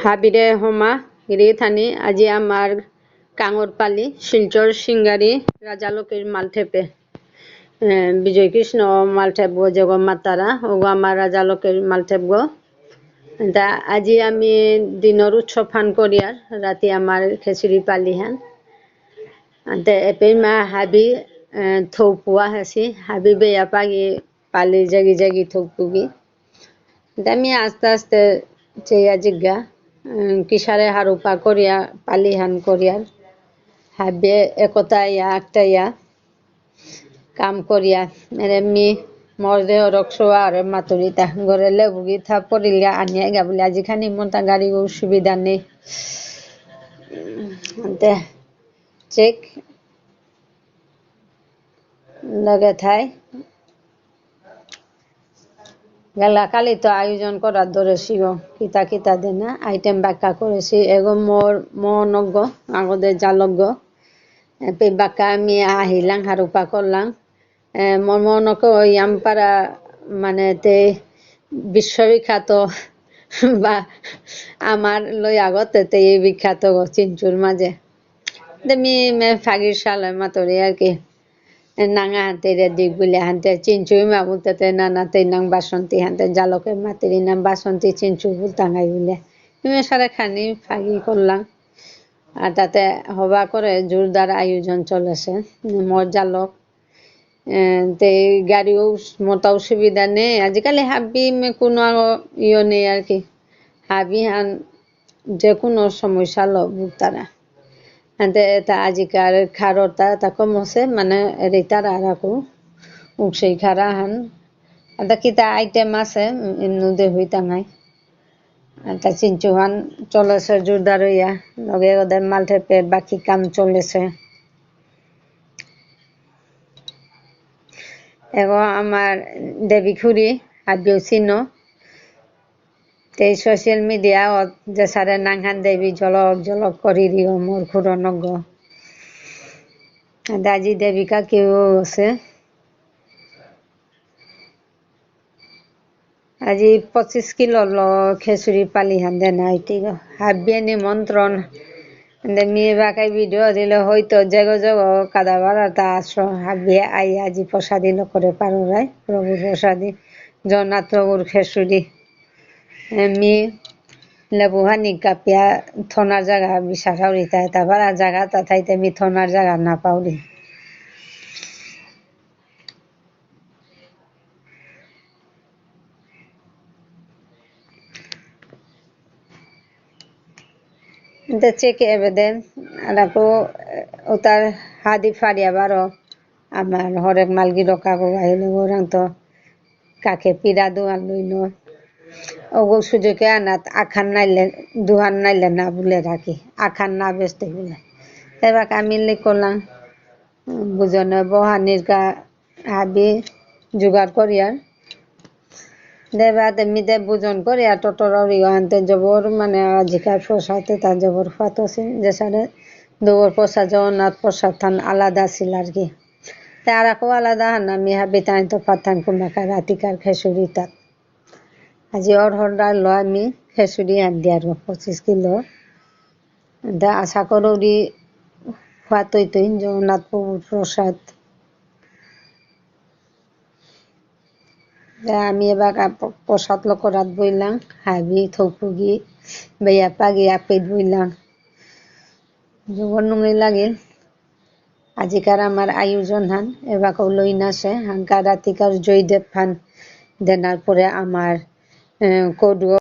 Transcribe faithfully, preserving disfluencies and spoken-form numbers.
হাবিরে হমা, গিরি থানি, আজি আমার কাঙর পালি, শিলচর সিঙ্গারি, রাজালকের মালঠেপে। এ, বিজয় কৃষ্ণ মালঠেপ গো জগ মাতারা, ওগো আমার রাজালকের মালঠেপ গো। তা আজি আমি দিনর উৎসব হান করিয়ার, রাতি আমার খেচুড়ি পালি হান। আনতে এপেই মা হাবি, এ, থৌপুয়া হাসি, হাবি বেয়া পাগি পালি জাগি জাগি থৌপুগি। তা আমি আস্তে আস্তে চেয়া জিগা, উম, কিসারে হারুপা করিয়া, পালি হান করিয়ার। হাবিয়ে একতা ইয়া, একটা ইয়া, কাম করিয়া। মেরে মি, মোর দেহ রক্সোয়া আরে মাতুরিতা। ঘরে লেবুগি থা পড়িলগা আনিয়া গা বলে, আজি খানি মনটা গাড়ি অসুবিধা নেই। উম, আনতে, চেক। লগে থাই। গেলা কালি তো আয়োজন করার ধরেসি গো, কিতা কিতা দেনা, আইটেম বাক্কা করেসি, এগো মোর মনগ, আগদে জালগ। এপে বাক্কা আমি আহিলাং, হারুপা করলাং। এ, মোর মনকে ওই আমপারা, মানে, তে বিশ্ববিখ্যাত বা আমার লই আগতে তে এই বিখ্যাত গো চিঞ্চুর মাঝে। দে মি মে ফাগির সালে মাতুরি আর কি। এ, নাঙা হানতে রে দিক বুলে হানতে চিঞ্চুই মা বুলতে তে নানা তে নাং বাসন্তী হানতে জালকে মাতুরি নাম বাসন্তী চিঞ্চু বুলতাঙাই বুলে। তুমি সারা খানি ফাগি করলাম। আর তাতে হবা করে জোরদার আয়োজন চলেছে। মোর জালক, এ, তে গাড়িও মোটা অসুবিধা নেই। আজিকালি হাবি মে কোনো ইয়ে নেই আর কি। হাবি হান যে কোনো সমস্যা লো ভুগতারা। আনতে এটা আজিকার খারতা তা কম আছে, মানে রেতার আর আকু উকসেই খারা হান। আনতে কিতা আইটেম আছে, এমনু দে হইতাঙাই। আনতে চিঞ্চু হান চলেছে জোরদার হইয়া, লগে ওদের মালঠেপে বাকি কাম চলেছে। এগো আমার দেবী খুড়ি, হাবিও চিনো। তে social media ত যে সারে নাংহান দেবী জলক জলক করি দিও মোর খুড়নগ। দাজি দেবিকা কেউ আছে। আজি পঁচিশ কিলো ল খেচুড়ি পালি হান দেনা আইতি গো। হাবিয়ে নিমন্ত্রণ। দে মি বাকাই ভিডিও দিলে হয়তো জেগো জেগো কাদাবার তা আসো। হাবিয়ে আই আজি প্রসাদি ল করে পারো রাই। প্রভুর প্রসাদি। জগন্নাথ প্রভুর খেচুড়ি। এ, মি লেবু হানি কাপিয়া থনার জায়গা বিচারাউরি তাই। তারপর আর জায়গা তা থাইতে মি থনার জায়গা না পাউরি। দে চেকে এবে দে, আর আকো, এ, উতার হাদি ফারিয়া বারো, আমার হরেক মালগি রকা গো আহিলে গোরাং তো কাকে পিড়া দুহান লইন। ওগো সুযোগে আনাত আখান নাইলে, দুহান নাইলে না বুলে রাখি, আখান না বেচতে বুলে। এবার আমি লিখলাম, বুঝনে বহানির কা হাবি জোগাড় করিয়ার। দেবাতে মিতে বুজন করিয়া টটর অরিগ আনতে জবর মানে আজিকার প্রসাদে তা জবর ফাত আছিল। যে সারে দুবর প্রসাদ, জগন্নাথ প্রসাদ থান আলাদা আছিল আর কি। তা আর আকো আলাদা হান আমি হাবি তাই তো ফাত থান কুমাকা রাতিকার খেচুড়ি তাত। আজি অরহর ডাল লো আমি খেচুড়ি আন দিয়ার পঁচিশ কিলো। দা আশা করৌরি ফাতই তৈন জগন্নাথ প্রভুর প্রসাদ। দা আমি এবার আপ-, প্রসাদ লকরাত বইলাম, হাবি, থৌপুগি, বেয়া পাগি, আপেত বইলাম। জবর নুঙি লাগিল। আজিকার আমার আয়োজন হান, এবাকাও লইন আছে, হাঙ্কা রাতিকার জয়দেব হান, দেনার পরে আমার, এ, কৌডুয়া